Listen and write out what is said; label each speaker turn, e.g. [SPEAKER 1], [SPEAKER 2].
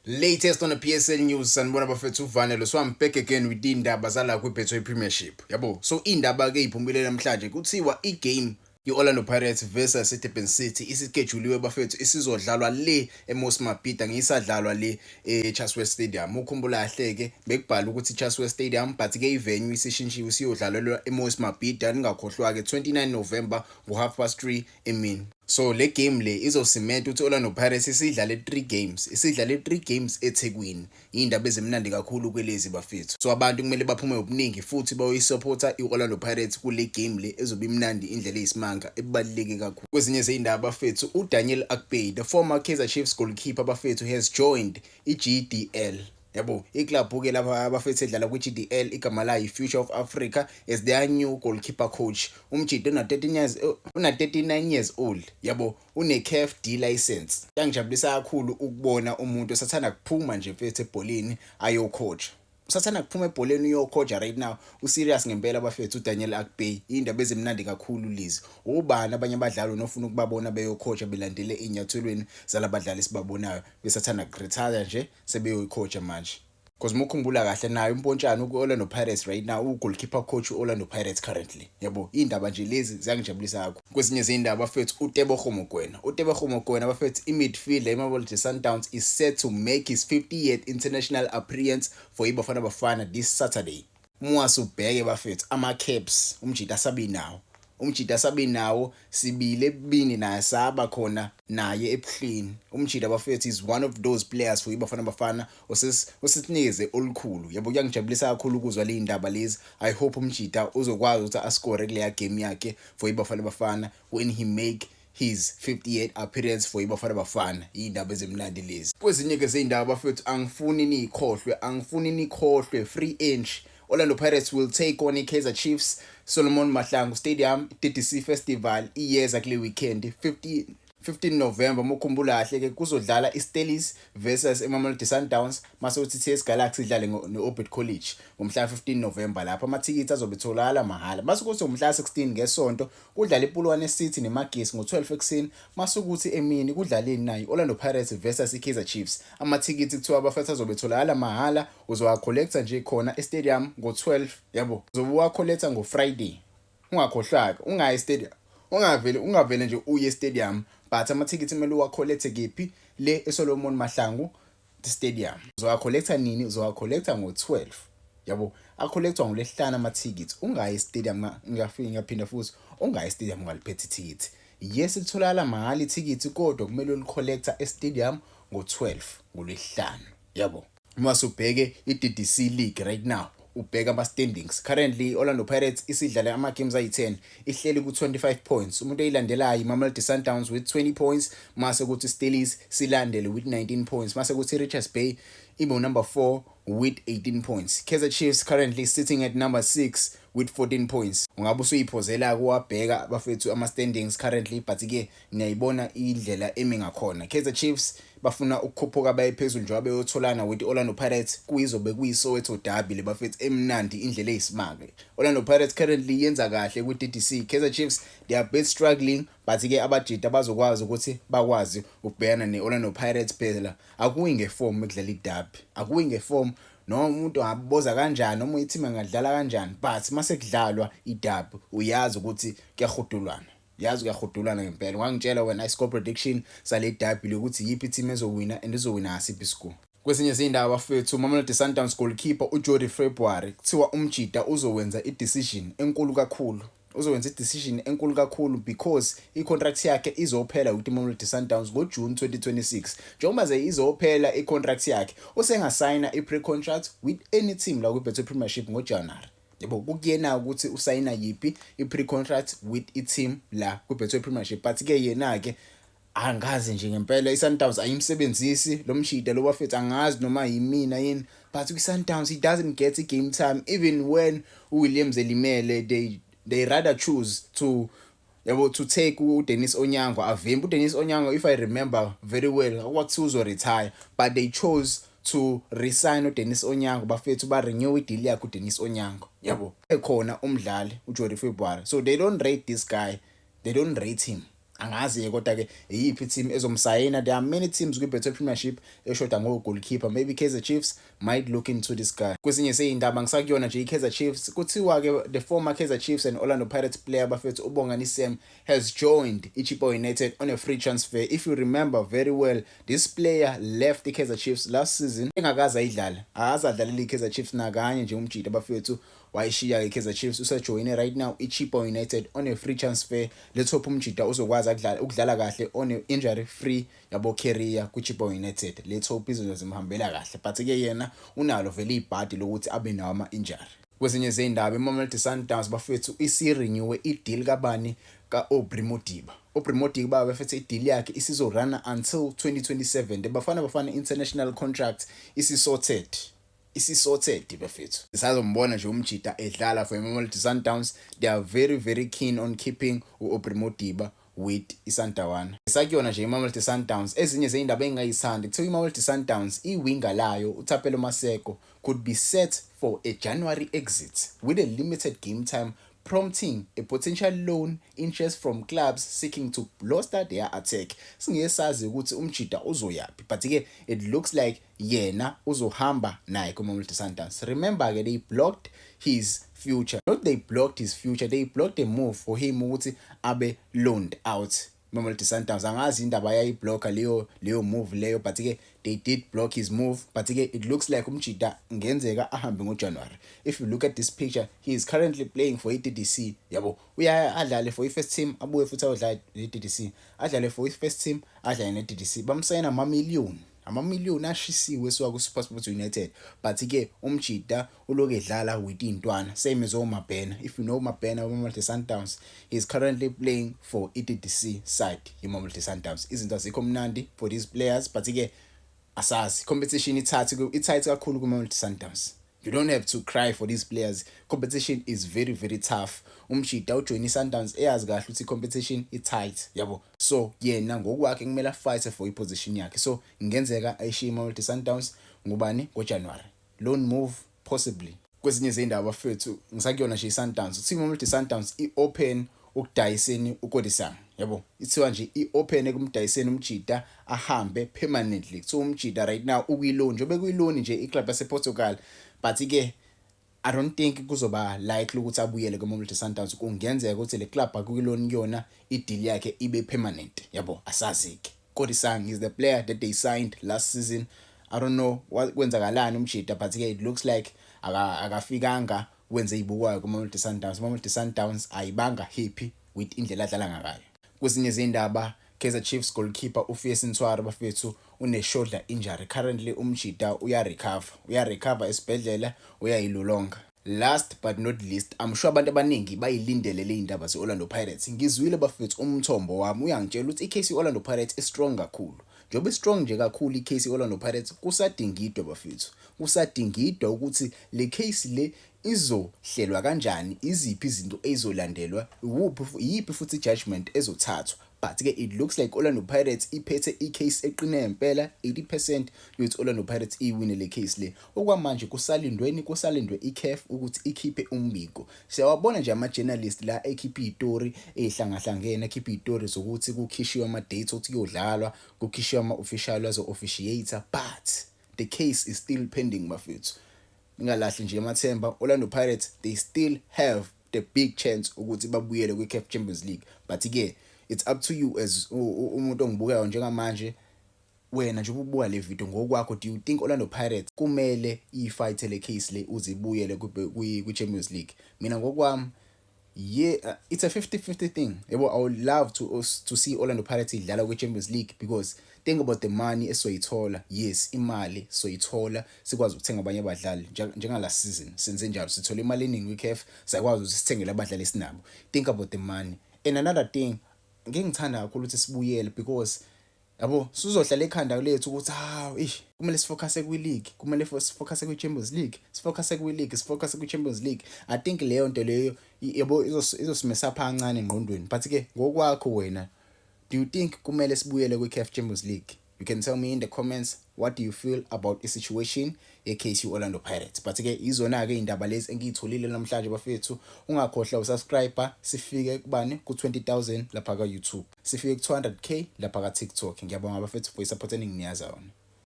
[SPEAKER 1] Latest on the PSL news, sanibona bafethu. Uvanelo, so I'm back again with indaba zala kwi-Betway Premiership, yabo. So indaba ke iphumile namhlanje, kuthiwa i-game i-Orlando Pirates versus iDurban City isikejuliwe bafethu, isizodlalwa le eMoses Mabhida, ngisadlalwa le eChatsworth Stadium. Ukhumbula kahle ke, bekubhala ukuthi Chatsworth Stadium, but ke i-venue isishintshiwe, isiyodlalelwa eMoses Mabhida. Ningakhohlwa ke, 29 November ngo-3:30 emini. So le game le izosimenta ukuthi Orlando Pirates isidlale 3 games, isidlale 3 games eThekwini. Indaba ezimnandi kakhulu kwelezi bafethu. So abantu kumele baphume ngobuningi futhi bayoyisupporta iOrlando Pirates kule game le ezobe imnandi indlela eyisimanga, ebaluleke kakhulu. Kwezinye zezindaba bafethu, uDaniel Akpeyi, the former Kaizer Chiefs goalkeeper bafethu, has joined iGDL, yabo, iclub ke lapha abafethu edlala kwi-GDL, igama layo i-Future of Africa, as their new goalkeeper coach. Umjita una 13 years, una 39 years old, yabo, une CAF D license. Kuyangijabulisa kakhulu ukubona umuntu osathanda kuphuma nje mfethu ebholeni ayocoach, usathanda kuphuma ebholeni uyocoach right now. Userious ngempela bafethu uDaniel Akpeyi. Indaba ezimnandi kakhulu lezi. Ubani abanye abadlali onofuna ukubabona beyocoach, belandele inyathelweni zalabadlali esibabonayo besathanda kuretire nje sebeyoyicoach manje? Because mukhumbula kahle, nayo uMpontshane uku-Orlando Pirates right now, u-goalkeeper coach u-Orlando Pirates currently, yabo. Indaba nje lezi ziyangijabulisa kakhulu. Kwezinye izindaba bafethu, uTebogo Mokoena, uTebogo Mokoena bafethu, i-midfielder iMamelodi Sundowns, is set to make his 50th international appearance for iBafana Bafana this Saturday. Muwase ubheke bafethu ama-caps umjita asabi nawo, umjita asabi nawo sibili ebini naye, saba khona naye ebuhleni. Umjita bafethu is one of those players for iBafana Bafana osesinikeze olukhulu, yabo. Kuyangijabulisa kakhulu ukuzwa le indaba lezi. I hope umjita uzokwazi ukuthi ascore kuleya game yakhe for iBafana Bafana when he make his 58 appearance for iBafana Bafana. Indaba ezimnandi lezi. Kwezinye ke zeyindaba bafethu, angifuni nikhohlwe, angifuni nikhohlwe, free entry, Orlando Pirates will take on iKaizer Chiefs, Solomon Mahlangu Stadium. DDC Festival iyeza kule weekend, 50 15 November. Mukhumbula kahle ke, kuzodlala iStellies versus iMamelodi Sundowns, mase uthi TS Galaxy idlale neOrbit College ngomhla 15 November. Lapho amathikithi azobe etholakala mahhala. Mase kuthi ngomhla 16 ngesonto kudlala iPolokwane City neMagesi ngo12 ekseni, mase kuthi emini kudlaleni nayo Orlando Pirates versus iKaizer Chiefs. Amathikithi kuthiwa abafethu azobe etholakala mahhala, uzowacollecta nje khona estadium ngo12, yabo. Uzobe uwacollecta ngoFriday. Ungakhohlwa, ungayi estadium, ungavele ungavele nje uye estadium, but amathikithi kumele uwacollecte kephi? Le eSolomon Mahlangu Stadium. Uzowacollecta nini? Uzowacollecta ngo12, yabo. Acollectwa ngolesihlanu amathikithi. Ungayi estadium, ngiyafika ngiyaphinda futhi, ungayi estadium ungaliphethe ithikithi. Yes, litholakala mahhala ithikithi, kodwa kumele ulicollecta estadium ngo12 ngolwesihlanu, yabo. Uma ubheke i-DDC League right now, ubheka ama standings currently, Orlando Pirates isidlale ama games ayi-10, ihleli ku-25 points. Umuntu oyilandelayo iMamelodi Sundowns with 20 points, mase kuthi Stellies silandele with 19 points, mase kuthi Richards Bay ibe number 4 with 18 points. Kaizer Chiefs currently sitting at number 6 with 14 points. Ungabe usuyiphozela kuwabheka bafethu ama standings currently, but ke niyayibona indlela emi ngakhona. Kaizer Chiefs bafuna ukukhuphuka baye phezulu njengoba beyotholana with Orlando Pirates, kuyizobe kuyiSoweto derby le bafethu, emnandi indlela eyisimanga. Orlando Pirates currently yenza kahle kwi-DDC. Kaizer Chiefs, they are bit struggling, but ke abajita bazokwazi ukuthi bakwazi ukubhekana ne-Orlando Pirates. Phela akuyi ngeform ekudlala iderby, akuyi ngeform, noma umuntu angaboza kanjani, noma i-team angadlala kanjani, but mase kudlalwa iderby uyazi ukuthi kuyahudulwana, yazi kuyahudulana ngempela. Ungangitshela wena i-score prediction sale derby lokuthi yiphi i-team ezowina and izowina ngasiphi iscore? Kwesinye izindaba bafethu, Mamelodi Sundowns goalkeeper uJody February, kuthiwa umjita uzowenza i-decision enkulu kakhulu, uzowenza i-decision enkulu kakhulu because i-contract yakhe izophela with iMamelodi Sundowns ngoJune 2026. Njengoba ze izophela i-contract yakhe, usengasayina i-pre-contract with any team la kwi-Betway Premiership ngoJanuary, yabo. Kukuyena ukuthi usayina yiphi i-pre-contract with i-team la kwi-Betway Premiership, but ke yena ke angazi nje ngempela, i-Sundowns ayimsebenzisi lo mshida lo bafethu. Angazi noma yimina yini, but kwi-Sundowns he doesn't get i-game time. Even when uWilliams elimele, they rather choose to, yabo, to take uDennis Onyango avimbe. uDennis Onyango, if I remember very well, kwathiwa uzo retire, but they chose to resign uDennis Onyango bafethu, ba renew i-deal yakhe uDennis Onyango, yabo, ekhona umdlali uJody February. So they don't rate this guy, they don't rate him. Angazi-ke kodwa-ke iyiphi team ezomsayina. There are many teams kwi-Betway Premiership eshoda ngo-goalkeeper. Maybe Kaizer Chiefs might look into this guy. Kwezinye seyindaba ngisakuyona nje i-Kaizer Chiefs, kuthiwa-ke the former Kaizer Chiefs and Orlando Pirates player, bafethu, uBongani Sam has joined iChippa United on a free transfer. If you remember very well, this player left i-Kaizer Chiefs last season engakaze ayidlala, akaze adlalela i-Kaizer Chiefs nakanye nje umjita, bafethu. Wayishiya i-Kaizer Chiefs, usejoyine right now i-Chippa United on a free transfer. Let's hope umjita uzokwazi ukudlala kahle on a injury free, yabo, career kwi-Chippa United. Let's hope izinto zimhambela kahle, but ke yena unalo vele ibhadi lokuthi abe nawo ama-injury. Kwezinye zey'ndaba, iMamelodi Sundowns, bafethu, isi-renewe i-deal kabani? Ka-Aubrey Modiba. Aubrey Modiba, bafethu, i-deal yakhe isizoruna until 2027. The Bafana Bafana international contract isi-sorted, isi-sorted, bafethu. Sisazombona nje umjita edlala for iMamelodi Sundowns. They are very, very keen on keeping u-Aubrey Modiba with iSandawana. Sakuyona nje iMamelodi Sundowns, ezinye zeyindaba engingayithandi, kuthiwa iMamelodi Sundowns, i-winger layo uThapelo Maseko could be set for a January exit, with a limited game time prompting a potential loan interest from clubs seeking to bolster their attack. Singeke sazi ukuthi umjita uzoyapi, but ke it looks like yena uzohamba naye kuMamelodi Sundowns. Remember ke, they blocked his future. Not they blocked his future, they blocked a move for him ukuthi abe loaned out. Mamelodi Sundowns, angazi indaba yayiblocka leyo move leyo, but ke they did block his move. But ke it looks like umjita ngenzeka ahambe ngoJanuary. If you look at this picture, he is currently playing for iDDC, yabo. Uya adlale for i-first team, abuye futhi ayodlala ne-DDC, adlale for i-first team, adlale ne-DDC. Bamsayina amamiliyoni, amamiliyoni ashisiwe esuka ku-SuperSport United, but ke umjita uloku edlala with iy'ntwana, same as oMabhena. If you know Mabhena weMamelodi Sundowns, he is currently playing for i-DDC side yeMamelodi Sundowns. Izinto azikho mnandi for these players, but ke asazi, competition ithathe i-tight kakhulu kuMamelodi Sundowns. You don't have to cry for these players. Competition is very, very tough. Umjita ujoin iSundowns eyazi kahle ukuthi competition i-tight, yabo. So yena ngokwakhe kumele afight for iposition yakhe. So ingenzeka ayishiye iMamelodi Sundowns ngubani? NgoJanuary, loan move possibly. Kwezinye zey'ndaba, bafethu, ngisakuyona nje i-Sundowns, kuthiwa iMamelodi Sundowns i-open ukudayiseni uKodisang, yabo. Ithiwa nje i-open ekumdayiseni umjita ahambe permanently. Kuthiwa umjita right now ukwi-loan, njengoba kuyi-loan nje iclub yasePortugal, but ke I don't think kuzoba likely ukuthi abuyele kuMamelodi Sundowns. Kungenzeka ukuthi le club akuyi-loan kuyona i-deal yakhe ibe permanent, yabo. Asazi-ke. Kodisang is the player that they signed last season. I don't know kwenzakalani umjita, but ke it looks like akafikanga wenze izibukwayo kuMamelodi Sundowns. Mamelodi Sundowns ayibanga happy with indlela adlala ngayo. Kwezinye izindaba, Kaizer Chiefs goalkeeper uFies Ntwari, bafethu, une-shoulder injury. Currently umjita uya-recover, uya-recover esibhedlela, uyayilolonga. Last but not least, I'm sure abantu abaningi bayilindele le indaba ze-Orlando Pirates. Ngizwile, bafethu, umthombo wami uyangitshela ukuthi i-case i-Orlando Pirates i-strong kakhulu. Njengoba i-strong nje kakhulu i-case i-Orlando Pirates, kusadingidwa, bafethu, kusadingidwa ukuthi le case le izohlelwa kanjani, iziphi izinto ezizolandelwa, iwuphi, iyiphi futhi i-judgment ezothathwa. But ke it looks like Orlando Pirates iphethe i-case eqine ngempela, 80% yokuthi Orlando Pirates iwine le case le. Okwamanje kusalindweni, kusalindwe iCAF ukuthi ikhiphe umbiko. Siyawabona nje ama-journalist la ekhipha iy'tori ey'hlangahlangene, ekhipha iy'tori zokuthi kukhishiwe ama-dates ukuthi kuyodlalwa, kukhishiwe ama-official azo-officiate, but the case is still pending, bafethu. Ningalahli nje amathemba. Orlando Pirates, they still have the big chance ukuthi babuyele kwi-CAF Champions League, but ke it's up to you as umuntu ongibukayo njengamanje. Wena nje ubuka le video, ngokwakho, do you think Orlando Pirates kumele ifight le case le uze ibuyele kwi-Champions League? Mina ngokwami, yeah, it's a 50-50 thing, yabo. I would love to see Orlando Pirates idlala kwi-Champions League because think about the money esoyithola. Yes, imali soyithola, sikwazi ukuthenga abanye abadlali. Njengala season senze njalo, sithola imali eningi kwi-CAF, sakwazi ukuthi sithengele abadlali esinabo. Think about the money. And another thing, ngeke ngithanda kakhulu ukuthi sibuyele because, yabo, sizohlala ekhanda lethu ukuthi hawu, ish, kumele sifocus kwi-league, kumele sifocus kwi-Champions League, sifocus kwi-league, sifocus kwi-Champions League. I think leyo nto leyo, yabo, izosimesa kancane engqondweni. But ke ngokwakho wena, do you think kumele sibuyele kwi-CAF Champions League? You can tell me in the comments. What do you feel about i-situation ye-case Orlando Pirates? But ke izona ke indaba lezi engiyitholile namhlanje, bafethu. Ungakhohlwa usubscribe, sifike kubani ku 20,000 lapha ka YouTube, sifike ku 200K lapha ka TikTok. Ngiyabonga, bafethu, for isupport eninginikeza yona.